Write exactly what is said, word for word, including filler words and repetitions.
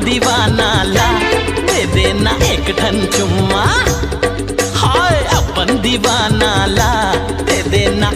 दीवाना ला दे देना एक ठन चुम्मा, हाय अपन दीवाना ला दे देना